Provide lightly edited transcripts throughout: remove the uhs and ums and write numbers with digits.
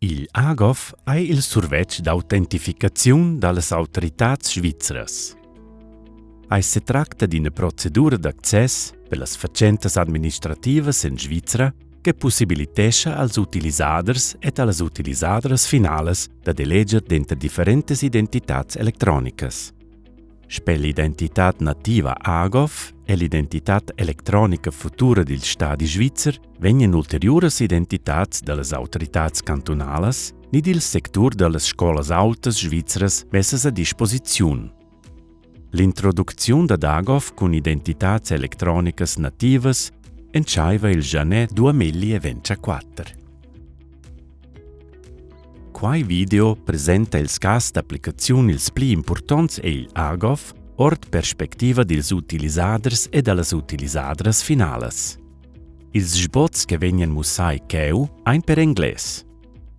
Igl AGOV ei il survetsch d'autentificaziun dallas autoritads svizras. Ei setracta d'ina procedura d'access per las fatschentas administrativas en Svizra che possibilitescha als utilisaders ed allas utilisadras finalas dad eleger denter differentas identitads electronicas. Sper l'identitad nativa AGOV e l'identitad electronica futura dil stadi svizzer vegnan ulteriuras identitads dallas autoritads cantunalas ni dil sectur dallas scolas aultas svizras messas a disposiziun. L'introducziun dad AGOV cun identitads electronicas nativas entscheiva il janer 2024. Quai video presenta ils cas d'applicaziun ils pli impurtonts egl AGOV ord perspectiva dils utilisaders e dallas utilisadras finalas. Ils sbozs che vegnan mussai cheu ein per engles.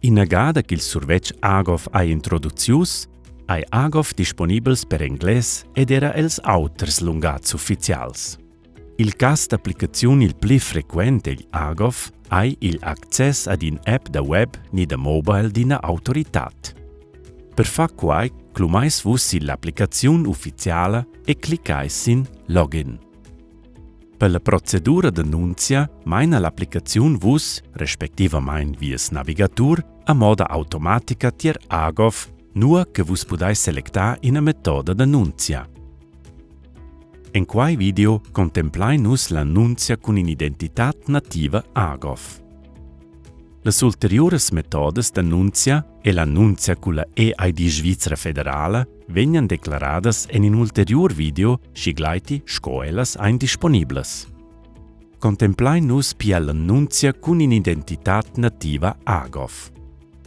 Ina gada ch'il survetsch AGOV ei introducius, ei AGOV disponibels per engles ed era els auters lungatgs ufficials. Il cass d'applicaziun il pli frequent egl AGOV ei igl access ad in app da web ni da mobile d'ina autoritad. Per far quai clumais vus sill'applicaziun ufficiala e cliccais sin Login. Per la procedura d'annunzia maina l'applicaziun vus, respectivamain vies navigatur, a moda automatica tier AGOV, nua che vus pudais selectar ina metoda d'annunzia. En quai video contemplain nus l'annunzia cun in'identitad nativa AGOV. Las ulteriuras metodas d'annunzia e l'annunzia culla EID Svizra federala vegnan declaradas en in ulteriur video schi gleiti sco ellas ein disponiblas. Contemplain nus pia l'annunzia cun in'identitad nativa AGOV.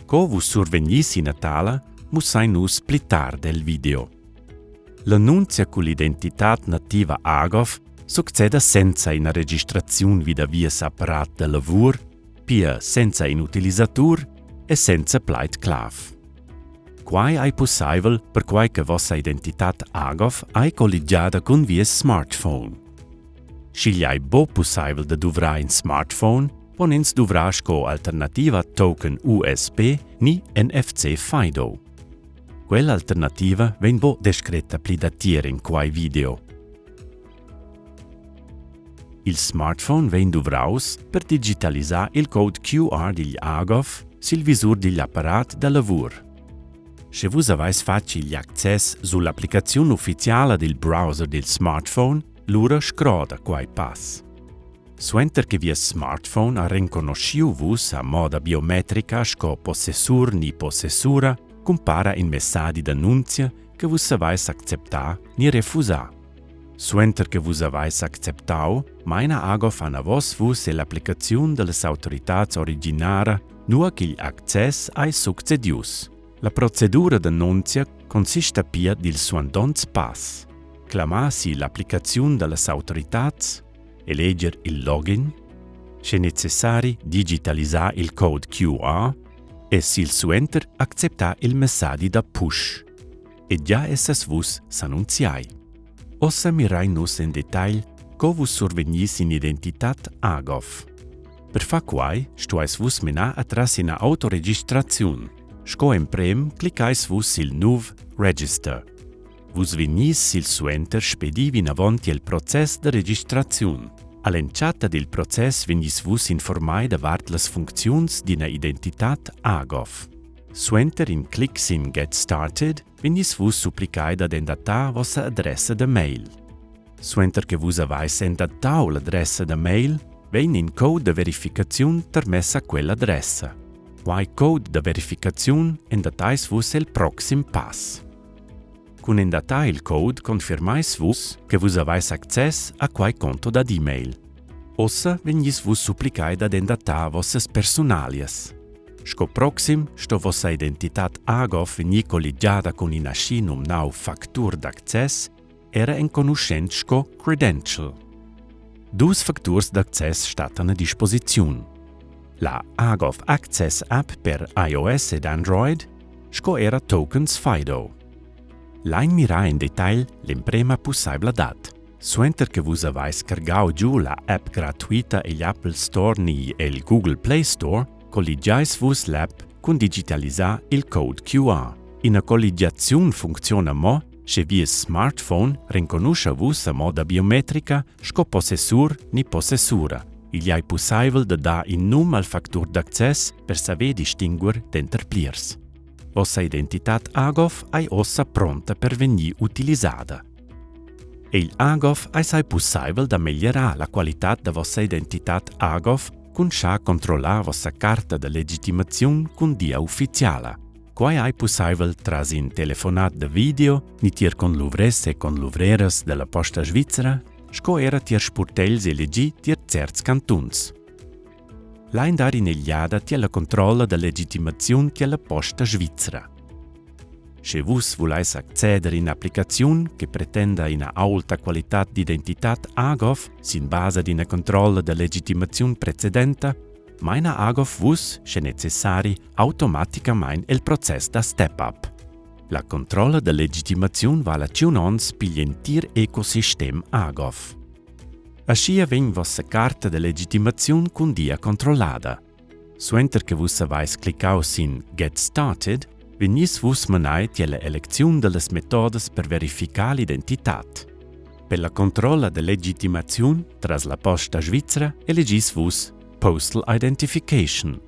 Co vus survegnis ina tala, mussain nus pli tard el video. L'annunzia cull'identitad nativa AGOV succeda senza ina registraziun vi da vies apparat da lavur, pia senza in utilisatur e senza plaid clav. Quai ei pussaivel perquai che vossa identitad AGOV ei colligiada cun vies smartphone. Sch'igl ei buc pusseivel da duvrar in smartphone, pon ins duvrar sco alternativa token USB ni NFC FIDO. Quella alternativa vegn buc descretta pli datier en quai video. Il smartphone vegn duvraus per digitalisar il code QR digl AGOV sil visur digl apparat da lavur. Sche vus haveis fatg igl access sull'applicaziun ufficiala dil browser dil smartphone, lura scroda quai pass. Suenter che vies smartphone ha renconoschiu vus a moda biometrica sco possessur ni possessura, cumpara in messadi d'annunzia che vus saveis acceptar ni refusar. Suenter che vus haveis acceptau, meina Agov anavos vus ell'applicaziun dallas autoritads originara, nua ch'igl access ei succedius. La procedura d'annunzia consista pia dils suandonts pass. Clamar si l'applicaziun dallas autoritads, eleger il login, sche necessari digitalisar il code QR e silsuenter acceptar il messadi da push. E gia essas vus s'annunziai. Ossa mirein nus en detagl co vus survegnis in'identitad AGOV. Per far quai stuais vus menar atras ina autoregistraziun. Sco emprem cliccais vus sil nov Register. Vus vegnis silsuenter spedi vinavon tiel process da registraziun. All'entschatta dil process vegnis vus informai davart las funcziuns d'ina identitad AGOV. Suenter in clic sin Get Started vegnis vus supplicai dad endatar vossa adressa da mail. Suenter che vus haveis endatau l'adressa da mail, vegn in code da verificaziun tarmess a quell'adressa. Quai code da verificaziun endatais vus el proxim pass. Cun endatar il code confirmais vus che vus avais access a quai conto dad e-mail. Ossa vegnis vus supplicai dad endatar vossas personalias. Sco proxim sto vossa identitad AGOV vegnir colligiada cun in aschi numnau factur d'access, era enconuschent sco credential. Dus facturs d'access stattan a disposiziun. La AGOV Access App per iOS ed Android sco era tokens FIDO. Lein mirar en detagl l'emprema pusseivladad. Suenter che vus haveis cargau giu la app gratuita egl Apple Store ni el Google Play Store, colligiais vus l'app cun digitalisar il code QR. Ina colligiaziun funcziona mo, sche Vies smartphone renconuscha Vus a moda biometrica sco possessur ni possessura. Igl ei pusseivel da dar in num al factur d'access per saver distinguer denter plirs. Vossa identitad AGOV ei ossa pronta per vegnir utilisada. Egl AGOV eis ei pusseivel da meglierar la qualitad da vossa identitad AGOV cun schar controllar vossa carta da legitimaziun cun dia ufficiala. Quai ei pusseivel tras in telefonat da video ni tier conluvrers e conluvreras dalla Posta Svizra, sco era tier spurtegls elegi tier certs cantuns. Lein dar in'egliada tier la controlla da legitimaziun tier la Posta Svizra. Sche vus vuleis acceder in'applicaziun che pretenda ina aulta qualitad d'identitad AGOV sin basa d'ina controlla da legitimaziun precedenta, maina AGOV vus, sche necessari, automaticamain el process da step-up. La controlla da legitimaziun vala tschun onns pigl entir ecosistem AGOV. Aschia vegn vossa carta da legitimaziun cun dia controllada. Suenter che vus haveis cliccau sin Get Started, vegnis vus manai tier la elecziun dallas metodas per verificar l'identitad. Per la controlla da legitimaziun tras la Posta Svizra elegis vus Postal Identification.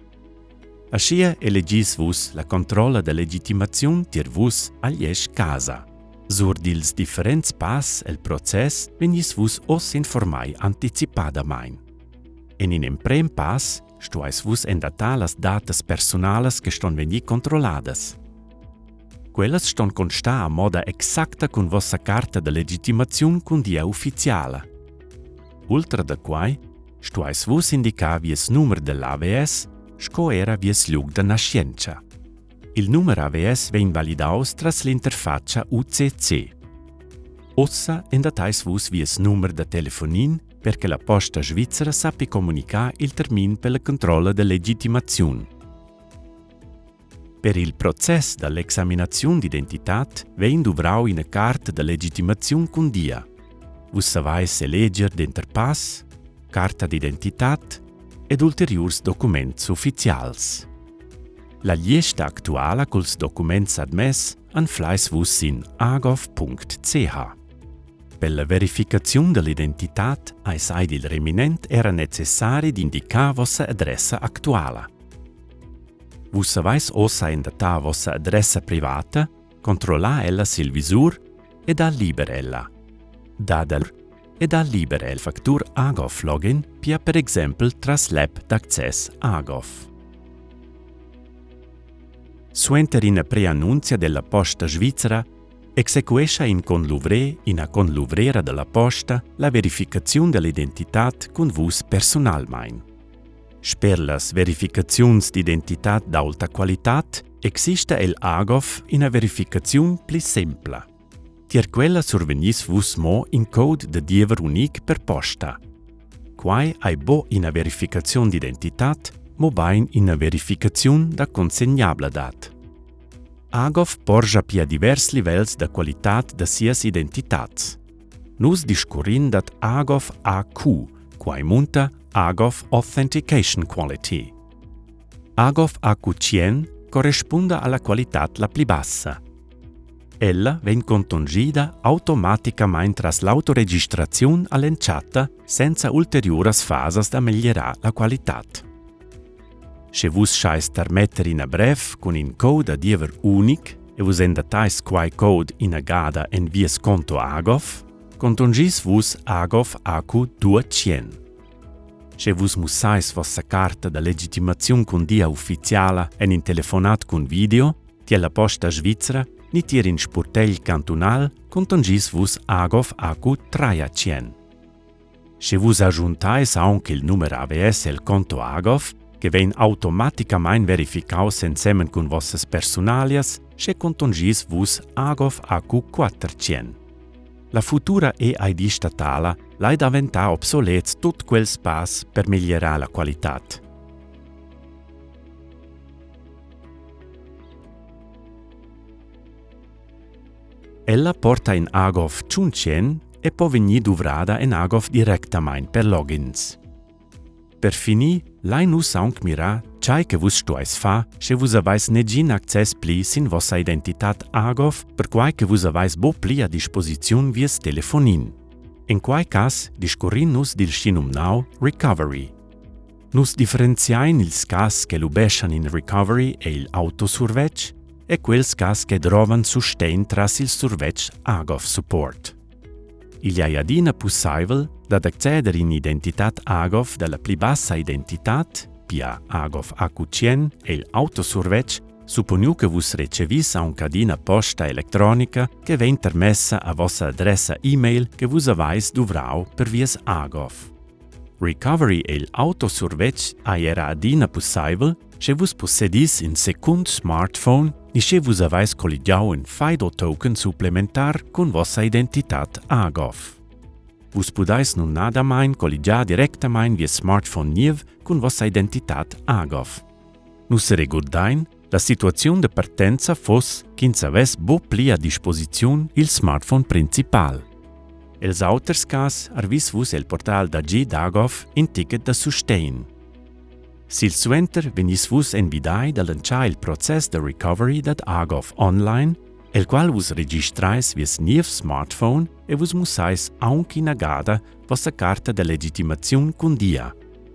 Aschia elegis vus la controlla da legitimaziun tier vus agl esch casa. Sur dils differents pass el process vegnis vus oz informai anticipadamain. En in emprem pass stueis vus endatar las datas persunalas che ston vegnir controlladas. Quellas ston constar a moda exacta cun vossa carta da legitimaziun cun dia ufficiala. Ultra da quai stueis vus indicar vies numer dall'AVS sco era vies liug da naschientscha. Il numer AVS vegn validaus tras l'interfatscha UCC. Ussa endatais vus vies numer da telefonin per che la Posta Svizra sappi communicar il termin per la controlla da legitimaziun. Per il process dall'examinaziun d'identitad vegn duvrau ina carta da legitimaziun cun dia. Vus saveis eleger denter pass, carta d'identitad ed ulteriurs documents ufficials. La gliesta actuala culs documents admess anfleis vus sin agov.ch. Per la verificaziun dall'identitad eis ei dil reminent era necessari d'indicar vossa adressa actuala. Vus saveis ossa endatar vossa adressa privata, controllar ella sil visur e dar liber ella. Dad el e dar liber el factur AGOV login, pia per exempel tras l'app d'access AGOV. Suenter ina preannunzia della Posta Svizra exequescha in conluvrer ina conluvrera dalla posta la verificaziun dall'identitad cun vus personalmein. Sper las verificaziuns d'identitad d'aulta qualitad exista el AGOV ina verificaziun pli sempla. Tier quella survegnis vus mo in code da diever unic per posta. Quai ei bo ina verificaziun d'identitad, mobein ina verificaziun da consegnabladad. AGOV porscha pia divers livels da qualitad da sias identitads. Nus discurrin dad AGOV AQ, quai munta AGOV Authentication Quality. AGOV AQ100 correspunda alla qualitad la pli bassa. Ella vegn contongida automaticamain tras l'autoregistraziun all'entschatta senza ulteriuras fasas da meglierar la qualitad. Sche vus schais tarmetter ina brev cun in code da diever unic e vus endatais quai code ina gada en vies conto AGOV, contongis vus AGOV AQ 200. Sche vus mussais vossa carta da legitimaziun cun dia ufficiala en in telefonat cun video, tier la Posta Svizra ni tier in spurtegl cantunal, contongis vus AGOV AQ 300. Sche vus agiuntais aunc il numer AVS el conto AGOV, che vegn automaticamain verificaus ensemen cun vossas personalias, sche contongis vus AGOV AQ 400. La futura EID statala lai daventar obsolets tut quels pass per meglierar la qualitad. Ella porta in AGOV tschuntschien e po vegnir duvrada en AGOV directamain per logins. Per finir, lein nus aunc mirar Tgei che vus stueis far, sche vus haveis negin access pli sin vossa identitad AGOV, perquai che vus haveis buc pli a disposiziun vies telefonin. En quei cass discurrin nus dil schinumnau recovery. Nus differenziain ils cass che lubeschan in recovery egl autosurvetsch e quels cass che drovan sustegn tras il survetsch AGOV Support. Igl ei adina pusseivel dad acceder in'identitad AGOV dalla pli bassa identitad, pia AGOV AQ1 egl autosurvetsch, supponiu che vus recevis aunc adina posta electronica che vegn termessa a vossa adressa e-mail che vus haveis duvrau per vies AGOV. Recovery egl autosurvetsch ei era adina pusseivel, sche vus possedis in secund smartphone ni sche vus haveis colligiau in FIDO token supplementar cun vossa identitad AGOV. Vus pudais numnadamein colligiar directamein vies smartphone niev cun vossa identitad AGOV. Nus seregurdein, la situaziun da partenza fuss ch'ins havess buc pli a disposiziun il smartphone principal. Els auters cass arvis vus el portal da GDAGOV in ticket da sustegn. Silsuenter vegnis vus envidai da lantschar il process da recovery dad AGOV online, el qual vus registreis vies niev smartphone e vus mussais aunc ina gada vossa carta da legitimaziun cun dia.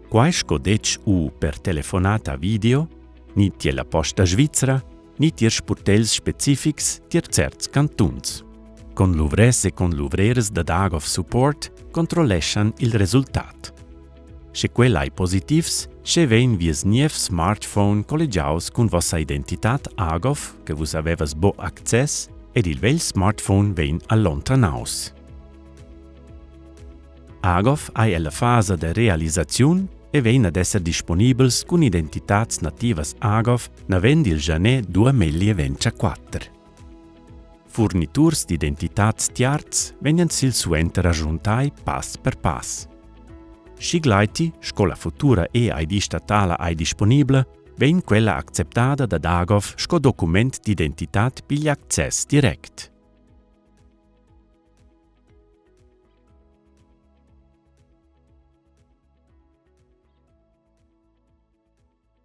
Quai sco detg u per telefonata video, ni tier la Posta Svizra, ni tier spurtegls specifics tier certs cantuns. Conluvrers e conluvreras da Dagov Support controlleschan il resultat. Sche quel ei positivs, sche vegn vies niev smartphone colligiaus cun vossa identitad AGOV che vus havevas buc access ed il vegl smartphone vegn allontanaus. AGOV ei ella fasa da realisaziun e vegn ad esser disponibels cun identitads nativas AGOV naven dil janer 2024. Furniturs d'identitads tiarts vegnan silsuenter agiuntai pass per pass. Schi gleiti, sco la futura EID statala ei disponibla, vegn quella acceptada dad AGOV sco document d'identitad pigl access direct.